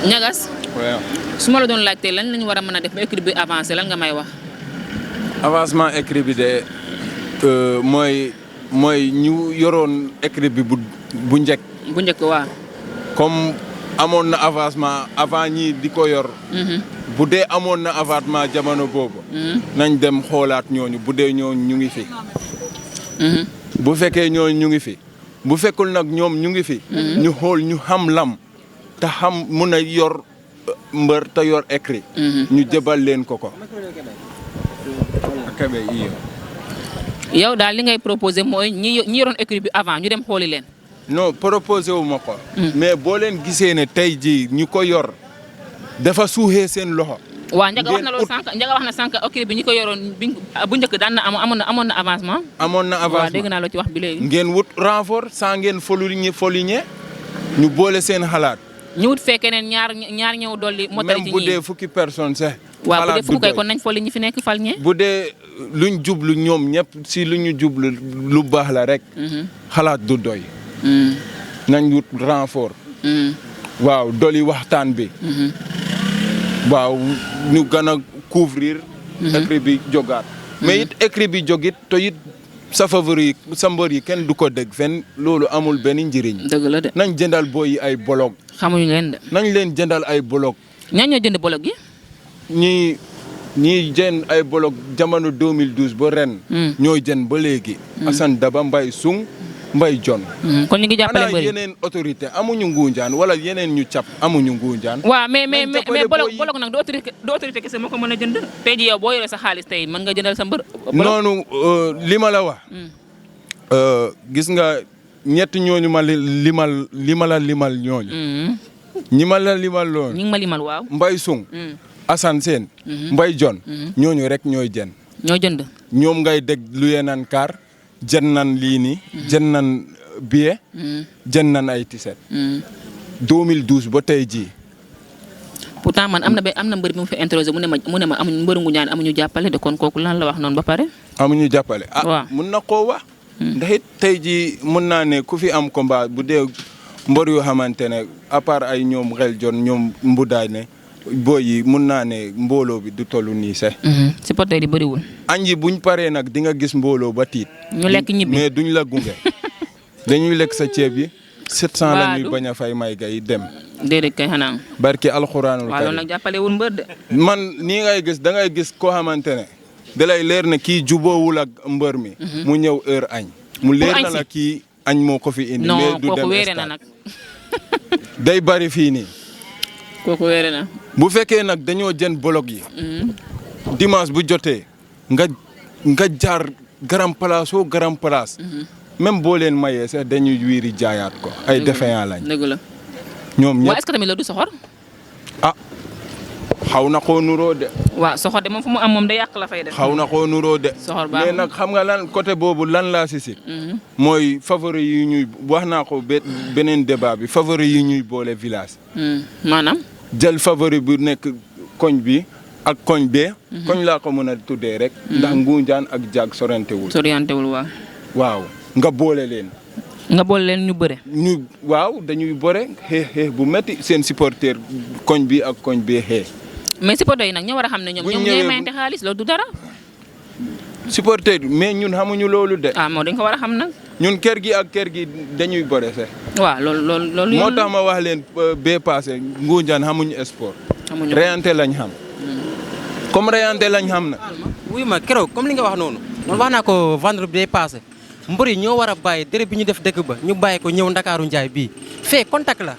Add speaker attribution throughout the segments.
Speaker 1: ñagas.
Speaker 2: waaw.
Speaker 1: su ma la doon laajtee lan la ñu war a mën a def ba équipe bi avancé lan nga may wax.
Speaker 2: avancement équipe bi de mooy ñu yoroon équipe bi bu njëkk.
Speaker 1: bu njëkk waa.
Speaker 2: comme amoon na avancement avant ñii di ko yor. bu dee amoon na avancement jamono boobu. nañ dem xoolaat ñooñu bu dee ñooñu ñu ngi fi. bu fekkee ñooñu ñu ngi fi bu fekkul nag ñoom ñu ngi fi. ñu xool ñu xam lam te xam mun a yor mbër te yor écrit. ñu jëbal leen ko.
Speaker 1: yow daal li ngay proposé mooy ñi yoroon écrit bi avant ñu dem xooli leen.
Speaker 2: non proposé wu ma ko. mais boo leen gisee ne tey jii ñu ko yor dafa suuxee seen loxo.
Speaker 1: waaw Ndiaga wax na loolu sànq Ndiaga wax na sànq écrit bi ñi ko yoroon bu njëkk daan na amoon na avancement.
Speaker 2: amoon na avancement
Speaker 1: waaw dégg naa la ci wax bi léegi.
Speaker 2: ngeen wut renfort sans ngeen foliñe ñu boole seen xalaat.
Speaker 1: ñu wut fekkee ne ñaar ñëw dolli. motali ci ñii
Speaker 2: même bu dee fukki personne sax.
Speaker 1: waaw bu dee fukki kay kon nañ foli ñi fi nekk fal ñe.
Speaker 2: bu dee luñ jublu ñoom ñëpp si lu ñu jublu lu baax la rek. xalaat du doy. nañ wut renfort. waaw dolli waxtaan bi. waaw ñu gën a couvrir. écrit bi jogaat. mais it écrit bi jogit te it sa favori sa mbër yi kenn du ko dégg fenn loolu amul benn njëriñ.
Speaker 1: dëgg la de.
Speaker 2: nañ jëndal booy yi ay bolog.
Speaker 1: xamuñu leen de.
Speaker 2: nañ leen jëndal ay bolog.
Speaker 1: ñaan ñoo jënd bolog yi.
Speaker 2: ñii jënd ay bolog jamono 2012 ba ren. ñooy jënd ba léegi. Assane Daba Mbaye Sung Mbaye John.
Speaker 1: kon ñu ngi jàppale
Speaker 2: ana
Speaker 1: bëri
Speaker 2: yeneen autorité amuñu nguunjaan wala yeneen ñu cap amuñu nguunjaan.
Speaker 1: waaw mais bolog nag du autorité kese moo ko mën a jënd. tey jii yow boo yoree sa xaalis tey mën nga jëndal sa mbër.
Speaker 2: noonu li ma la wax. gis nga ñett ñooñu ma limal ñooñu. ñi ma la limal loolu.
Speaker 1: ñi ngi ma limal waaw.
Speaker 2: Mbaye Sung. Assane Sène. Mbaye John. ñooñu rek ñooy jënd.
Speaker 1: ñoo jënd.
Speaker 2: ñoom ngay dégg lu yenaan kaar jën nan lii nii. jën nan billet. jën nan ay tiset. 2012 ba tey jii.
Speaker 1: pourtant man am na mbër bi mu fi interrogé mu ne ma amuñu mbëru ngu ñaan amuñu jàppale de kon kooku lan la wax noonu ba pare.
Speaker 2: amuñu jàppale
Speaker 1: waaw
Speaker 2: mun na koo wax. ndax it tey jii mun naa ne ku fi am combat bu dee mbër yoo xamante ne à part ay ñoom xel jon ñoom mbudaay ne booy yi mun naa ne mbooloo bi du toll nii sax.
Speaker 1: supporter yi bëriwul.
Speaker 2: añ yi buñ paree nag di nga gis mbooloo ba tiit.
Speaker 1: ñu lekk ñibbi
Speaker 2: mais duñ la gunge. dañuy lekk sa ceeb yi. 700 la ñuy bañ a fay may gay dem.
Speaker 1: déedéet kay xanaa.
Speaker 2: barke alxuraanul
Speaker 1: waaw loolu nag jàppale wul mbër de.
Speaker 2: man nii ngay gis da ngay gis koo xamante ne. da lay leer ne kii juboowul ak mbër mi. mu ñëw heure añ. mu leer na la kii añ moo ko fi indi. mais du dem
Speaker 1: kooku weere na nag.
Speaker 2: day bari fii nii.
Speaker 1: kooku weere na.
Speaker 2: bu fekkee nag dañoo jën bolog yi. dimanche bu jotee nga jaar garam place oo garam place. même boo leen mayee sax dañuy wiiri jaayaat ko. ay défaillant lañ.
Speaker 1: dëgg la.
Speaker 2: ñoom ñëpp
Speaker 1: waaw est-ce que tamit la du soxor.
Speaker 2: ah xaw na koo nuroo de.
Speaker 1: waaw soxor de moom fu mu am moom da yàq la fay def.
Speaker 2: xaw na koo nuroo de.
Speaker 1: soxor baax
Speaker 2: mais nag xam nga lan côté boobu lan laa si mooy favori yi ñuy wax naa ko beneen débat bi favori yi ñuy boole village.
Speaker 1: maanaam.
Speaker 2: jël favori bu nekk koñ bi ak koñ bee. koñ laa ko mën a tuddee rek. ndax nguunjaan ak jaag sorantewul.
Speaker 1: waaw.
Speaker 2: waaw nga boole leen.
Speaker 1: nga boole leen ñu bëre.
Speaker 2: waaw dañuy bëre xeex bu métti seen supporter koñ bi ak koñ bee xeex.
Speaker 1: mais supporter yi nag ñoo war a xam ne ñoom ñooy mayante xaalis loolu du dara.
Speaker 2: supporter mais ñun xamuñu loolu de.
Speaker 1: moo dañ ko war a xam nag.
Speaker 2: ñun kër gi ak kër gi dañuy bëre sax.
Speaker 1: waaw loolu
Speaker 2: moo tax ma wax leen bee passé nguunjaan xamuñu sport.
Speaker 1: xamuñu
Speaker 2: reyante lañ xam. comme reyante lañ xam na.
Speaker 3: wuy ma keroog comme li nga wax noonu. man wax naa ko vendredi bee passé. mbër yi ñoo war a bàyyi dërëb bi ñu def dëkk ba ñu bàyyi ko ñëw Ndakaaru Njaay bii fee contact la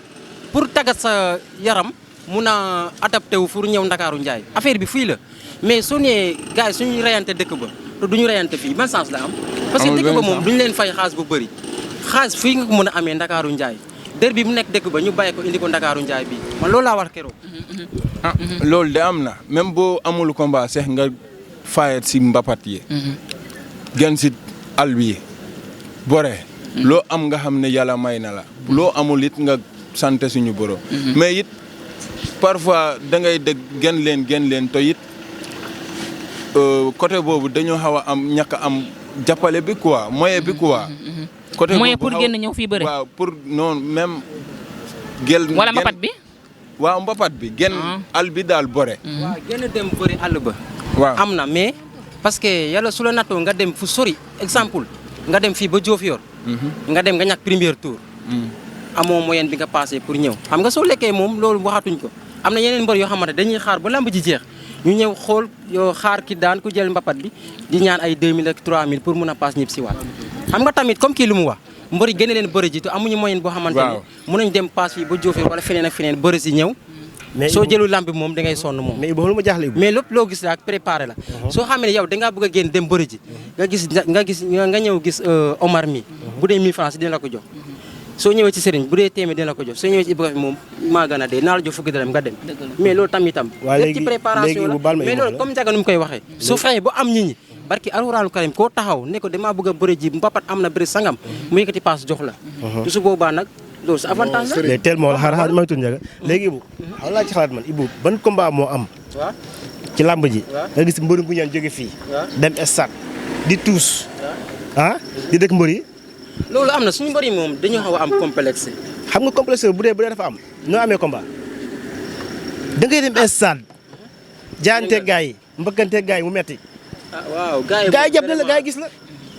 Speaker 3: pour tàggat sa yaram mun a adapté wu pour ñëw Ndakaaru Njaay affaire bi fii la mais soo nee gars yi suñu reyante dëkk ba te duñu reyante fii ban sens la am. parce que dëkk ba moom duñu leen fay xaalis bu bëri xaalis fii nga ko mën a amee Ndakaaru Njaay dër bi mu nekk dëkk ba ñu bàyyi ko indi ko Ndakaaru Njaay bii man loolu laa wax keroog.
Speaker 2: loolu de am na même boo amul combat sax nga fayet si mbapat yi. gën si àll bi bore loo am nga xam ne yàlla may na la loo amul it nga sant suñu borom. mais it parfois da ngay dégg gën leen to it côté boobu dañoo xaw a am ñàkk a am jàppale bi quoi moyen bi quoi. côté
Speaker 1: moyen pour génn ñëw fii bëre.
Speaker 2: waaw pour noonu même.
Speaker 1: wala mbapat bi.
Speaker 2: waaw mbapat bi genn àll bi daal bore.
Speaker 3: waaw génn dem bëri àll ba.
Speaker 2: waaw
Speaker 3: am na mais parce que yàlla su la nattoo nga dem fu sori exemple nga dem fii ba Diofior. nga dem nga ñàkk premier tour. amoo moyen bi nga passé pour ñëw xam nga soo lekkee moom loolu waxatuñ ko am na yeneen mbër yoo xamante dañuy xaar ba lamb ji jeex ñu ñëw xool yoo xaar ki daan ku jël mbapat bi di ñaan ay 2000 ak 3000 pour mun a paas ñëpp si waat xam nga tamit comme kii lu mu wax mbër yi gën a leen bëri ji te amuñu moyen boo xamante ni mun nañ dem paas fii ba Diofior wala feneen ak feneen bëri si ñëw
Speaker 4: mais
Speaker 3: soo jëlu lamb bi moom da ngay sonn moom
Speaker 4: mais Ibou lu ma jaaxle Ibou
Speaker 3: mais lépp loo gis daal préparé la soo xamee ne yow dangaa bëgg a génn dem bëri ji nga ñëw gis Omar mi bu dee 1000 francs dina la ko jox soo ñëwee ci Serigne bu dee téeméer dina la ko jox soo ñëwee ci Ibrahima moom maa gën a dee naa la jox fukki dërëm nga dem mais loolu tam itam lépp ci préparation la mais loolu comme Ndiaga nu mu koy waxee su fexee ba am nit ñi barki alxuraanu karim koo taxaw ne ko damaa bëgg a bëri ji mbapat am na bëri sangam mu yëkkati paas jox la su boobaa nag loolu sa avantage la
Speaker 4: mais tellement la xaar may tudd Ndiaga léegi Ibou xam laa ci xalaat man Ibou ban combat moo am
Speaker 3: waaw
Speaker 4: ci làmb ji nga gis mbëru bu ñaan jóge fii dem stade di tuus di dëkk mbër yi
Speaker 3: loolu am na suñu mbër yi moom dañoo xaw a am complexe
Speaker 4: xam nga complexe bu dee dafa am noo amee combat da ngay dem stade jaanteeg gars yi mbëkkanteeg gars yi mu metti
Speaker 3: waaw gars
Speaker 4: yi jàpp na la gars yi gis la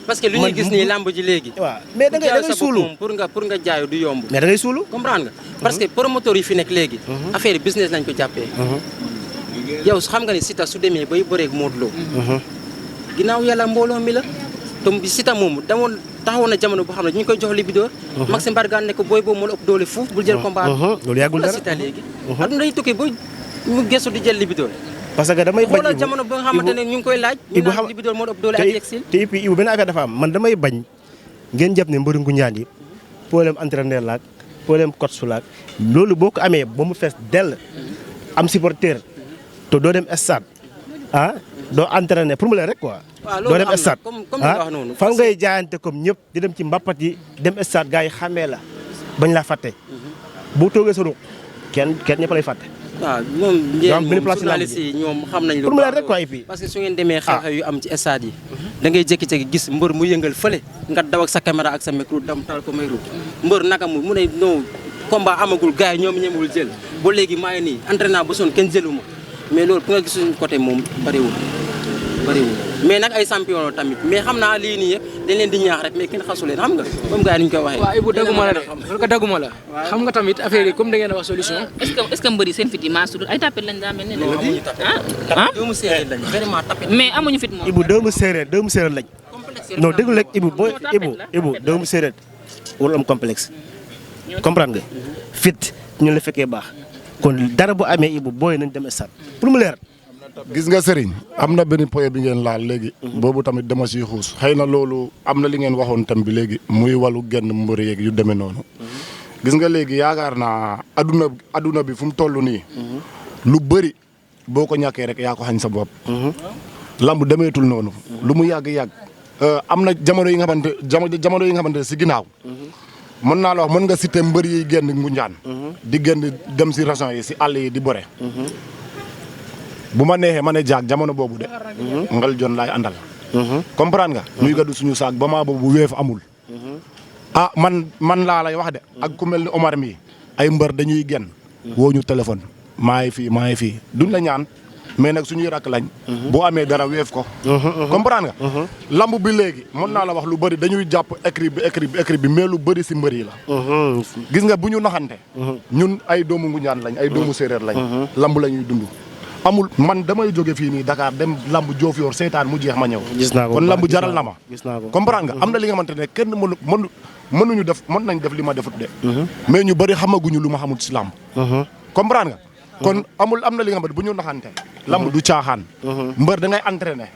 Speaker 3: parce que lu ñuy gis nii lamb ji léegi
Speaker 4: waaw mais da ngay suulu
Speaker 3: pour nga jaayu du yomb
Speaker 4: mais da ngay suulu
Speaker 3: comprendre nga parce que promoteur yi fi nekk léegi affaire yi business lañ ko jàppee yow xam nga ni Siteu su demee bay bëreeg Modou Lo ginnaaw yàlla mbooloo mi la te Siteu moomu damoon taxawoon na jamono boo xam ne ñu ngi koy jox Libidor Maxime Bargane ne ko booy boobu moo la ëpp doole fuuf bul jël combat
Speaker 4: loolu yàggul dara
Speaker 3: Siteu léegi aduna dañuy tukki ba mu gëstu di jël Libidor
Speaker 4: parce que damay bañ
Speaker 3: xoolal jamono ba nga xamante ne ñu ngi koy laaj ñu naan Libidor moo la ëpp doole ak Yexil
Speaker 4: te puis Ibou benn affaire dafa am man damay bañ ngeen jàpp ne mbëru Ngoundiane yi problème entraîneur laak problème coach laak loolu boo ko amee ba mu fees dell am supporter te doo dem stade doo entraîner pour mu leen rek quoi doo dem stade fan ngay jaayante comme ñëpp di dem ci mbappat yi dem stade gars yi xamee la bañ laa fàtte boo toogee sa ruq kenn ñëpp lay fàtte
Speaker 3: waaw moom journaliste yi ñoom xam nañ lu
Speaker 4: pour mu leen rek quoi et puis
Speaker 3: parce que su ngeen demee xew-xew yu am ci stade yi da ngay jékki-jékki gis mbër mu yëngal fële nga daw ak sa caméra ak sa micro dam taal ko mayru mbër naka mu ne non combat amagul gars yi ñoom ñemewul jël ba léegi maa ngi nii entraînement ba sonn kenn jëluma mais loolu pour nga gis suñu côté moom bariwul mais nag ay champion la tamit mais xam naa lii nii yëpp dañ leen di ñaax rek mais kenn xasu leen xam nga comme gars yi ni ñu koy waxee.
Speaker 5: waaw Ibou dagguma la de loolu ko dagguma la. xam nga tamit affaire yi comme da ngeen a wax solution.
Speaker 1: est-ce que mbëri seen fit yi maa sudul ay tapet lañ daa mel ne.
Speaker 3: amuñu tapet doomu séeréer lañ vraiment tapet.
Speaker 1: mais amuñu fit moom.
Speaker 4: Ibou doomu séeréer lañ. non déglu rek Ibou doomu séeréer warul am complexe. comprendre nga fit ñu la fekkee baax kon dara bu amee Ibou booy nañ dem stade pour mu leer.
Speaker 6: gis nga Serigne am na benn point bi ngeen laal léegi. boobu tamit dama siy xuus xëy na loolu am na li ngeen waxoon tam bi léegi muy wàllu genn mbër yeeg yu demee noonu. gis nga léegi yaakaar naa adduna bi fu mu toll nii. lu bëri boo ko ñàkkee rek yaa ko xañ sa bopp. lamb demeetul noonu. lu mu yàgg am na jamono yi nga xamante si ginnaaw. mën naa la wax mën nga citer mbër yi génn Ngoundiane. di génn dem si régions yi si àll yi di bore. bu ma neexee ma ne jaag jamono boobu de. ngal jon laay àndal. comprendre nga. ñuy gàddu suñu saak ba maa boobu weef amul. man laa lay wax de. ak ku mel ni Omar mi ay mbër dañuy génn. woo ñu téléphone maa ngi fii duñ la ñaan mais nag suñuy rakk lañ. boo amee dara weef ko. comprendre nga. lamb bi léegi mën naa la wax lu bëri dañuy jàpp écrit bi mais lu bëri si mbër yi la. gis nga bu ñu naxante. ñun ay doomu Ngoundiane lañ ay doomu séeréer lañ. lamb la ñuy dund. amul man damay jóge fii nii Dakar dem lamb Diofior seetaan mu jeex ma ñëw.
Speaker 4: gis naa ko
Speaker 6: kon lamb jaral na ma.
Speaker 4: gis naa ko
Speaker 6: comprendre nga am na li nga xamante ne kenn mënuñu def mën nañ def li ma defut de. mais ñu bëri xamaguñu lu ma xamul si lamb. comprendre nga. kon am na li nga xamante bu ñu naxante. lamb du caaxaan. mbër da ngay entraîné.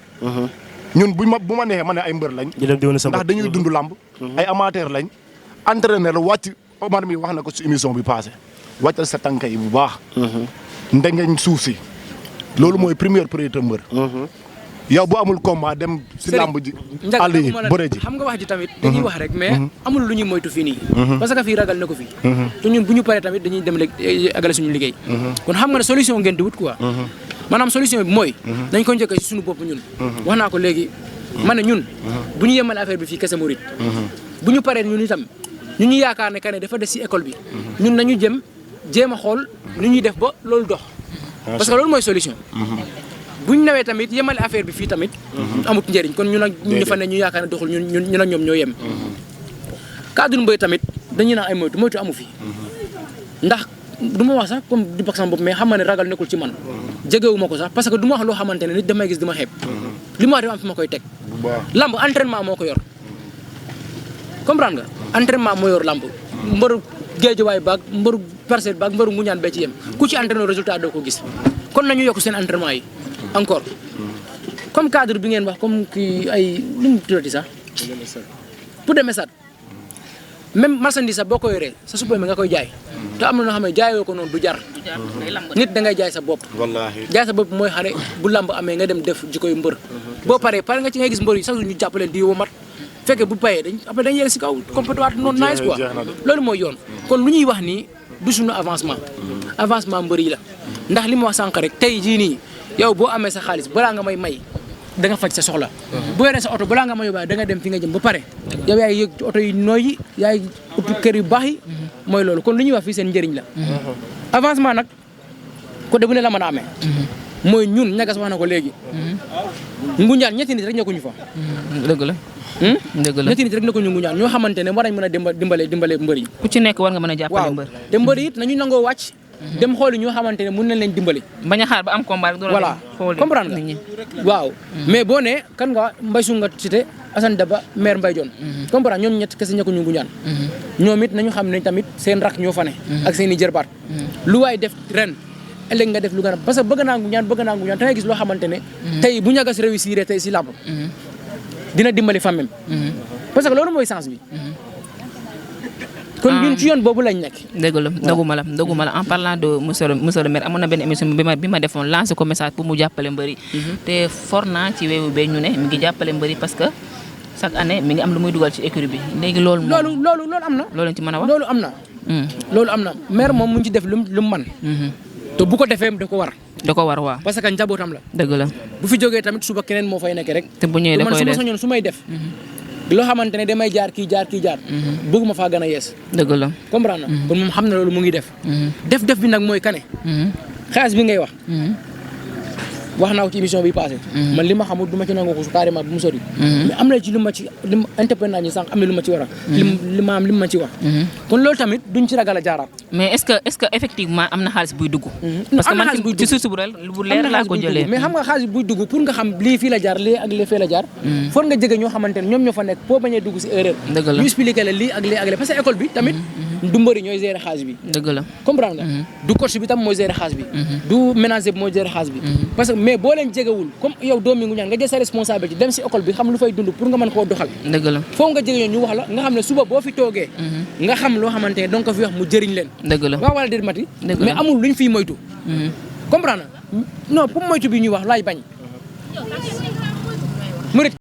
Speaker 6: ñun bu ma neexee ma ne ay mbër lañ. ndax dañuy dund lamb. ay amateur lañ. entraîné la wàcc Omar mi wax na ko si émission bi passé wàccal sa tànk yi bu baax. ndengeñ suuf si. loolu mooy première priorité mbër. yow bu amul combat dem si làmb ji. àll yi bëre ji
Speaker 5: xam nga wax ji tamit dañuy wax rek mais amul lu ñuy moytu fii nii. parce que fii ragal na ko fii. te ñun bu ñu paree tamit dañuy dem léegi agale suñu liggéey. kon xam nga ne solution ngeen di wut quoi. maanaam solution bi mooy. dañ ko njëkkee si suñu bopp ñun. wax naa ko léegi ma ne ñun. bu ñu yemale affaire bi fii kese murit. bu ñu paree ñun itam ñu yaakaar ne que ne dafa des si école bi. ñun nañu jéem a xool nu ñuy def ba loolu dox parce que loolu mooy solution bu ñu nawee tamit yemale affaire bi fii tamit amut njëriñ kon ñun ak ñu fa ne ñu yaakaar ne doxul ñun ak ñoom ñoo yem cadre mbéy tamit dañuy naan ay moytu amu fi ndax du ma wax sax comme di bak sama bopp mais xam nga ne ragal nekkul ci man jegewu ma ko sax parce que du ma wax loo xamante ne nit damay gis dama xeeb li ma wax dafa am fi ma koy teg lamb entraînement moo ko yor comprendre nga entraînement moo yor lamb mbaru géejuwaay baag mbaru parcelle baag mbaru nguñaan bee ci yem ku ci entraîné résultat doo ko gis kon nañu yokk seen entraînement yi encore comme cadre bi ngeen wax comme kii ay lu mu tuddati sax pour des messages même marchandise sax boo ko yoree sa suba mi nga koy jaay te am na noo xam ne jaayoo ko noonu du jar nit da ngay jaay sa bopp jaay sa bopp mooy xare bu lamb amee nga dem def jikoy mbër boo pare nga ci ngay gis mbër yi sax ñu jàppaleen di wo mat fekkee bu payee après dañ yegg si kaw compétoire noonu nice quoi loolu mooy yoon kon lu ñuy wax nii du suñu avancement mbër yi la ndax li ma wax sànq rek tey jii nii yow boo amee sa xaalis balaa nga may da nga faj sa soxla boo yoree sa oto balaa nga may yóbbaale da nga dem fi nga jëm ba pare yow yaay yëg oto yi nooy yi yaay utu kër yu baax yi mooy loolu kon lu ñuy wax fii seen njëriñ la avancement nag côté bu ne la mën a amee mooy ñun ñagas wax na ko léegi Ngoundiane ñetti nit rek ñoo ko ñu fa
Speaker 1: dëgg la
Speaker 5: ñetti nit rek ñoo ko ñu Ngoundiane ñoo xamante ne war nañ mën a dimbale mbër yi
Speaker 1: ku ci nekk war nga mën a jàppale mbër
Speaker 5: te mbër yi it nañu nangoo wàcc dem xooli ñoo xamante ne mën nañ leen dimbali
Speaker 1: bañ a xaar ba am combat
Speaker 5: voilà comprendre nga waaw mais boo ne kan nga Mbaye Sow nga cité Assane Daba maire Mbaye Dione comprendre ñoom ñett kese ñoo ko ñu Ngoundiane ñoom it nañu xam ne tamit seen rak ñoo fa ne ak seen i jërbaat lu waay def ren ëllëg nga def lu gën a parce que bëgg naa Ngoundiane da ngay gis loo xamante ne tey bu ñagas réussir tey si làmb dina dimbali famem parce que loolu mooy sens bi kon ñun ci yoon boobu lañ nekk.
Speaker 1: dëgg la ndoguma la en parlant de monsieur le maire amoon na benn émission bi ma defoon lancé ko message pour mu jàppale mbëri te for naa ci weewu bee ñu ne mi ngi jàppale mbëri parce que chaque année mi ngi am lu muy dugal ci écurie bi léegi loolu
Speaker 5: am na
Speaker 1: loolu ci mën a wax
Speaker 5: loolu am na maire moom mu ngi ci def lu mu man te bu ko defee da ko war waaw parce que njabootam la
Speaker 1: dëgg la
Speaker 5: bu fi jógee tamit suba keneen moo fay nekk rek
Speaker 1: te bu ñëwee da koy def
Speaker 5: su ma sañoon su may def loo xamante ne damay jaar kii jaar bëgguma faa gën a yees
Speaker 1: dëgg la
Speaker 5: comprendre na kon moom xam na loolu mu ngi def def bi nag mooy kane xaalis bi ngay wax naa ko ci émission bi passé man li ma xamul du ma ci nangu ko carrément bu mu sori mais am na ci lu ma ci interprétation ñi sànq am na lu ma ci war a li ma ci wax kon loolu tamit duñ ci ragal a jaaraat
Speaker 1: mais est-ce que effectivement am na xaalis buy dugg parce que man ci source bu leer laa ko jëlee
Speaker 5: mais xam nga xaalis buy dugg pour nga xam lii fii la jaar lii ak lii fii la jaar foog nga jege ñoo xamante ne ñoom ñoo fa nekk boo bañee dugg si erreur ñu expliqué la lii ak lii ak lii parce que école bi tamit du mbëri ñooy gérer xaalis bi
Speaker 1: dëgg la
Speaker 5: comprendre nga du coach bi tam mooy gérer xaalis bi du ménager bi mooy gérer xaalis bi parce que mais boo leen jegewul comme yow doomi Ngoundiane nga jël sa responsabilité dem si école bi xam lu fay dund pour nga mën koo doxal
Speaker 1: dëgg la
Speaker 5: foo nga jege ñu wax la nga xam ne suba boo fi toogee nga xam loo xamante ne donc ko fi wax mu jëriñ leen
Speaker 1: dëgg la
Speaker 5: waaw wala déet mati mais amul luñ fiy moytu comprendre non pour moytu bi ñuy wax laay bañ